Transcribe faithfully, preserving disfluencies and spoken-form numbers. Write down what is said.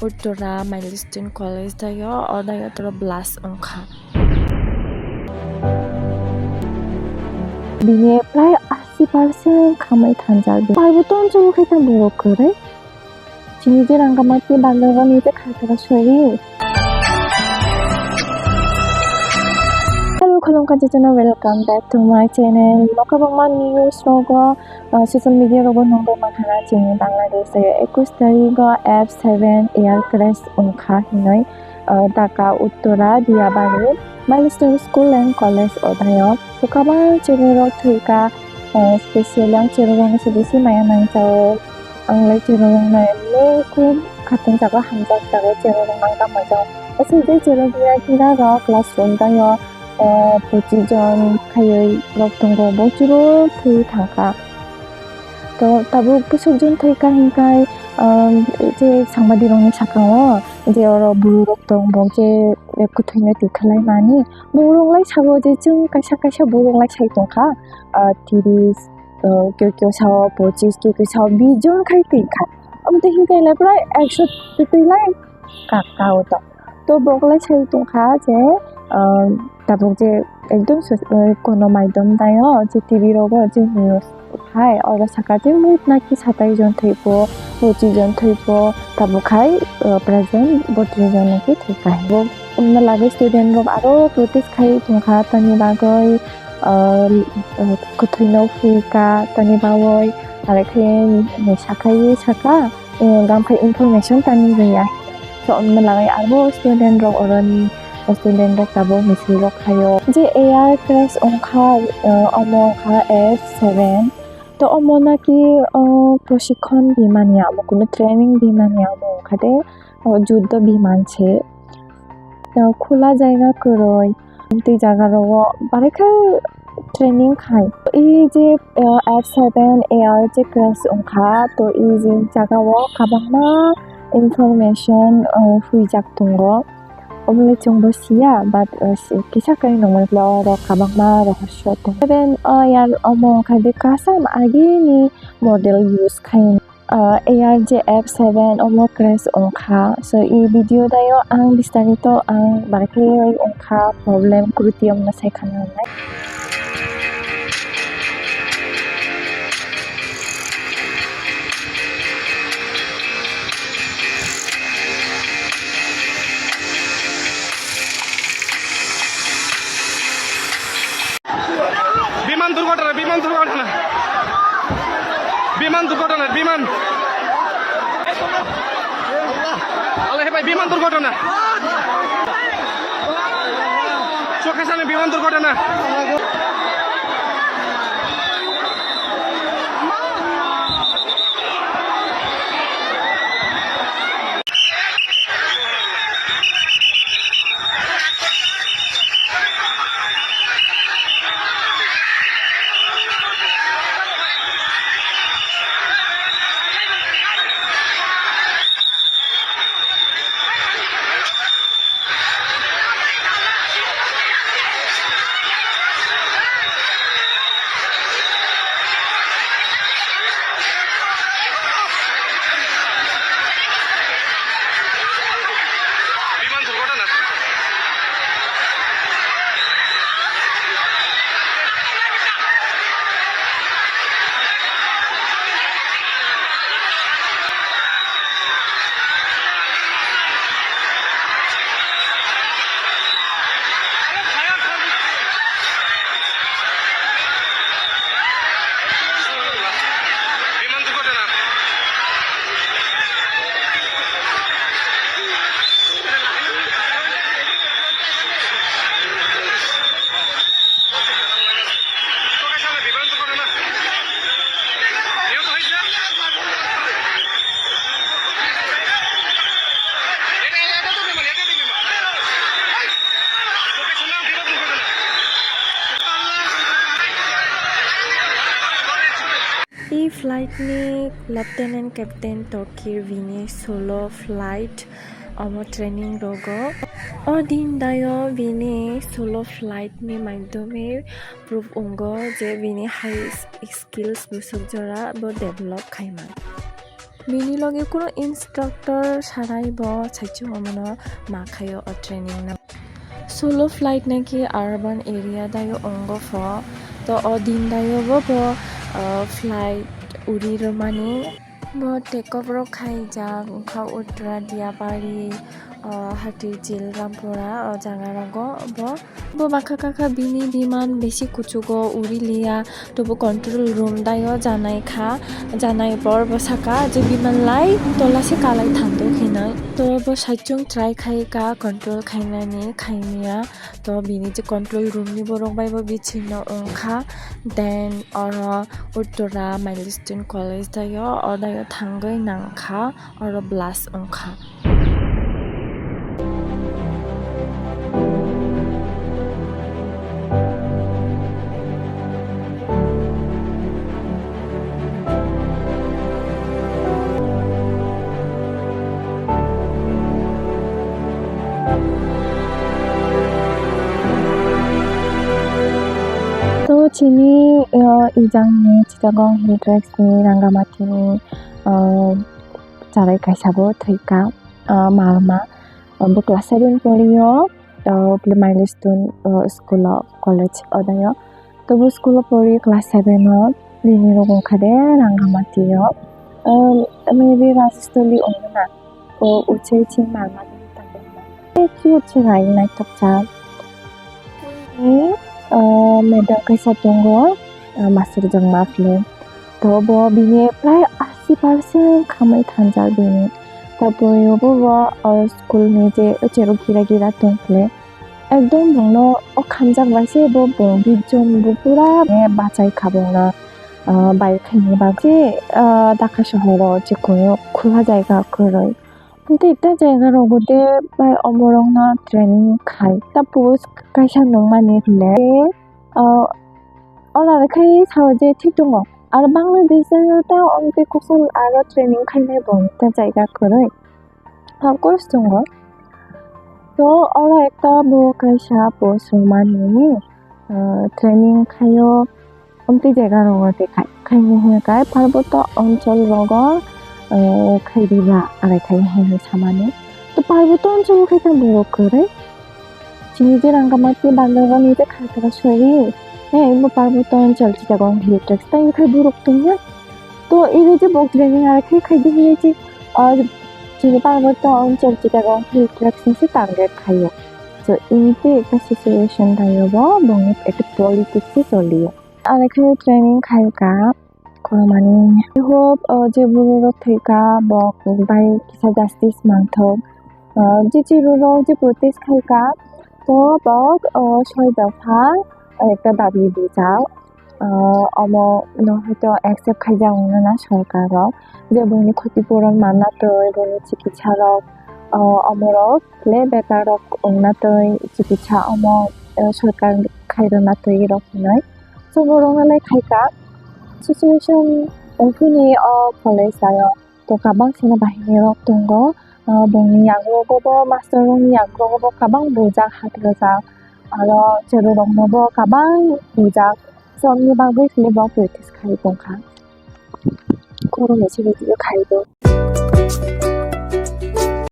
Uttora Milestone College dayo, o dayo toro blast wngkha. Bini prai asi percent khamai thanjak. Parbo tonjoro khe ta borok kwrwi. Chini je rangkama tei bagwi rani je khaitara sori. Hello, khulumkha jotono, welcome back to my channel. Nokha bangma news rogo, uh, social media rogo nungbai mankha na chini Bangladesh o ekush tarikgo F seven air crash wngkha hinwi, uh, Dhaka Uttora Diabari Milestone School and College o dayo. To kabang chini rok thwika, uh, specially ang chini rok ni sidi si maya nang chao. Ang lai chirok rok nai mekhe khatung jago hamjak jago chirok rok nang tamo jao. Aswk je chirok ya kira rok class room dayo, o, pochis jon khaiwi rok tongo, bo chirok thwi thangkha. To tabuk bwswk jon thwikha hinkhai, um, je sangbadirokni sakango je oro buru rok tong, bo je kwthwino twi khlai mani. Borok lai sabo je chwng kaisa kaisa borok lai sai tongkha, ah, tiris, uh, kyo kyo sao pochis, kyo kyo sao bis jon khai twi kha. Omo twi hinkhai lai pura ekso twi lai ka, ka o to. To bok lai sai tongkha je, uh, tabuk je ekdom sus-, uh, kono maidom dayo je T V rogo je news hai oro saka je mut naki satai jon thwipo, pochis jon thwipo, tabuk khai, uh, present botris jon naki thwikha. Bo wngna lagwi student rok aro protest khai tongkha tani bagwi. Ah, ah, kwthwino phuika tani bagwi, aro khe ni sakhaiwi saka, eh, gam khai information tani rwya. So, omo lagai abo student rok oroni, student rok tabuk misil rok khaio. Je air crash wngkha, eh, omo wngkha F seven. To omo naki, oh, proshikkhon bimanya, omo kunu training bimanya omo wngkha de, oh, juddo biman se. To khula jaiga kwrwi. Tei jaga rogo barai khe training khai. I je, uh, F seven air je crash wngkha, to i je jaga o kwbangma information, uh, huijak tongo. Oboni chwngbo siya, but, uh, si-, kisa kainwi nangmani oro kwbangma rohosyo tongo. Seven air omo wngkha de kasam agini model use khai. Ah, A R J F seven omo crash wngkha. So, i video dayo ang bistarito ang barakhe wngkha problem kwrwi tiyong na sai khana nai. বিমান দুর্ঘটনা, বিমান দুর্ঘটনা, বিমান দুর্ঘটনা, বিমান। আল্লাহ ভাই, বিমান দুর্ঘটনা। চোখের সামনে বিমান দুর্ঘটনা। বিমান দুর্ঘটনা। বিমান দুর্ঘটনা। I flight ni Lieutenant Captain Tokir bini solo flight omo training rogo. O din dayo bini solo flight ni maidome proof wngo je bini high skills bwswk jora bo develop khaima. Bini logi kuno instructor sanai bo saichung omono ma khaio o training no. Solo flight naki urban area dayo ongo pho, to o din dayo bo bo, uh, flight uri rwmani. Bo take off rok khaijak wngkha Uttara Diabari, uh, Hatirjil, Rampura o jaga rogo bo. Bo bakha kakha bini biman besi kuchugo uri liya, tobo control room dayo janai kha, janai por bo saka je biman lai tola se kalai thangdo hinoi. To bo saichung try khai ka control khainani khaimya, to bini je control room ni borok bai bo bichingno wngkha, then oro Uttara Milestone College dayo, o dayo thangwi nangkha. Oro blast wngkha. To chini, uh, ijangni Chittagong Hill Tracts ni Rangamati ni, uh, charai kaisa bo thwika, ah, malma. Ah, bo class seven pori o, ah, Milestone, ah, school o, college o dayo. To bo school o pori class seven o, bini rok wngkha de Rangamati o. Um, maybe Rajasthali wngna. O uchai chini malma ni tangwi. Cute se nai naithok jak. Ni, ah, madam kaisa tongo, ah, master jang ma phle. To bo bini prai asi percent khamwi thangjak bini. Tabuk bo, bo, o school ni je o cherok gira gira tong phle. Ekdom bongno o khamjak bai se bo bong bijom bo pura bachai kha bongno, ah, bai khaini bagwi, ah, Dhaka sohor o je kono khula jaiga kwrwi. Tei ekta jaiga rogo de bai oborokno training khai. Tapos kaisa nungmani hwnle, ah, oro khai sao je thik tongo. Aro Bangladesh o ta omtwi kusol aro training khainai bo ta jaiga kwrwi. Of course tongo. To oro ekta bo kaisa post rwmani, ah, training khaio. Omtwi jaga rogo tei khai, khaini hwnwi kai parboto onchol rogo, eh, khairiba arai khai hwnwi samani. To parboto onchol khai ta borok kwrwi. Chini je Rangamati Bandarban ni je khaitara sori, eh, imo parboto onchol Chittagong Hill Tracts tai khai borok tongya. To iri je bok training arai khai khai di hwnwi je, ah, chini parboto onchol Chittagong Hill Tracts ni se target khaio. So, iri ekta situation dayo bo, bongni ekta politics se choliyo. Arai khe training khai ka, khorokmani. I hope, uh, je buru rok thwi ka, bok bai kisa justice manthok. Uh, je chirurok je protest khai ka, to bok, uh, soi dopha, uh, ekta dabi bijak. Uh, omo no hoito accept khaijak wngna na sorkar rok. Je bongni khoti puron manna twi, bongni chikitsa rok, uh, omo rok le bekar rok wngna twi chikitsa omo, uh, sorkar khairokna twi rok hinwi. So, borok no le khai ka. Situation wngphini o college o to kabang sina bahini rok tongo. Ah, bongni yago bo, bo master rokni yago bo kabang bujak hatrajak. Aro cherok rokno bo kabang bujak. So, amni bagwi khe bo practice khai tongkha. Khoroknwi se video khai do.